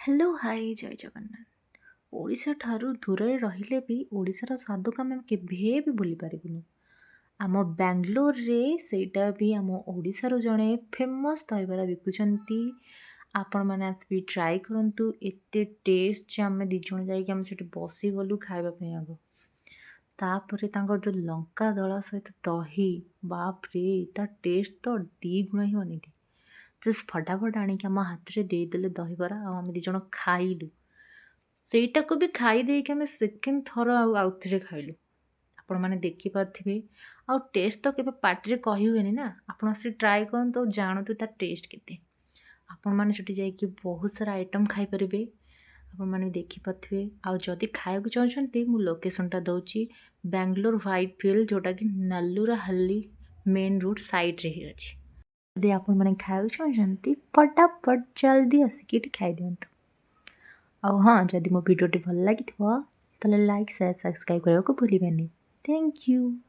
Hello, high, ଜୟ ଜଗନ୍ନାଥ। ଓଡ଼ିଶାଠାରୁ ଦୂରରେ ରହିଲେ ବି ଓଡ଼ିଶାର ସ୍ୱାଦକୁ ଆମେ କେବେ ବି ଭୁଲି ପାରିବୁନି। ଆମ ବାଙ୍ଗଲୋରରେ, ସେଇଟା ବି ଆମ ଓଡ଼ିଶାରୁ ଜଣେ ଫେମସ୍ ଦହିବରା ବିକୁଛନ୍ତି। ଆପଣମାନେ ଆସିକି ଟ୍ରାଏ କରନ୍ତୁ। ଏତେ ଟେଷ୍ଟ ଯେ ଆମେ 2 ଜଣ ଯାଇକି ଆମେ ସେଠି ବସିଗଲୁ ଖାଇବା ପାଇଁ ଆଗ। ତାପରେ ତାଙ୍କର ଯେଉଁ ଲଙ୍କା ଦଳା ସହିତ ଦହି, ବାପରେ, ତା ଟେଷ୍ଟ ତ 2 ଗୁଣ ହିଁ ବନେଇଦିଏ। ଜଷ୍ଟ ଫଟାଫଟ ଆଣିକି ଆମ ହାତରେ ଦେଇଦେଲେ ଦହିବରା ଆଉ ଆମେ 2 ଜଣ ଖାଇଲୁ। ସେଇଟାକୁ ବି ଖାଇ ଦେଇକି ଆମେ ସେକେଣ୍ଡ ଥର ଆଉ ଆଉଥରେ ଖାଇଲୁ। ଆପଣମାନେ ଦେଖିପାରୁଥିବେ। ଆଉ ଟେଷ୍ଟ ତ କେବେ ପାଟିରେ କହି ହୁଏନି ନା। ଆପଣ ଆସି ଟ୍ରାଏ କରନ୍ତୁ ଆଉ ଜାଣନ୍ତୁ ତା ଟେଷ୍ଟ କେତେ। ଆପଣମାନେ ସେଠି ଯାଇକି ବହୁତ ସାରା ଆଇଟମ୍ ଖାଇପାରିବେ। ଆପଣମାନେ ଦେଖିପାରୁଥିବେ। ଆଉ ଯଦି ଖାଇବାକୁ ଚାହୁଁଛନ୍ତି, ମୁଁ ଲୋକେସନ୍ଟା ଦେଉଛି, ବାଙ୍ଗଲୋର ହ୍ୱାଇଟ୍ ଫିଲ୍ଡ, ଯେଉଁଟାକି ନାଲୁରାହାଲ୍ଲି ମେନ୍ ରୋଡ଼ ସାଇଡ଼୍ରେ ହିଁ ଅଛି। ଯଦି ଆପଣମାନେ ଖାଇବାକୁ ଚାହୁଁଛନ୍ତି, ଫଟାଫଟ ଜଲ୍ଦି ଆସିକି ଏଠି ଖାଇଦିଅନ୍ତୁ। ଆଉ ହଁ, ଯଦି ମୋ ଭିଡ଼ିଓଟି ଭଲ ଲାଗିଥିବ, ତାହେଲେ ଲାଇକ୍, ସେୟାର, ସବସ୍କ୍ରାଇବ୍ କରିବାକୁ ଭୁଲିବେନି। Thank you.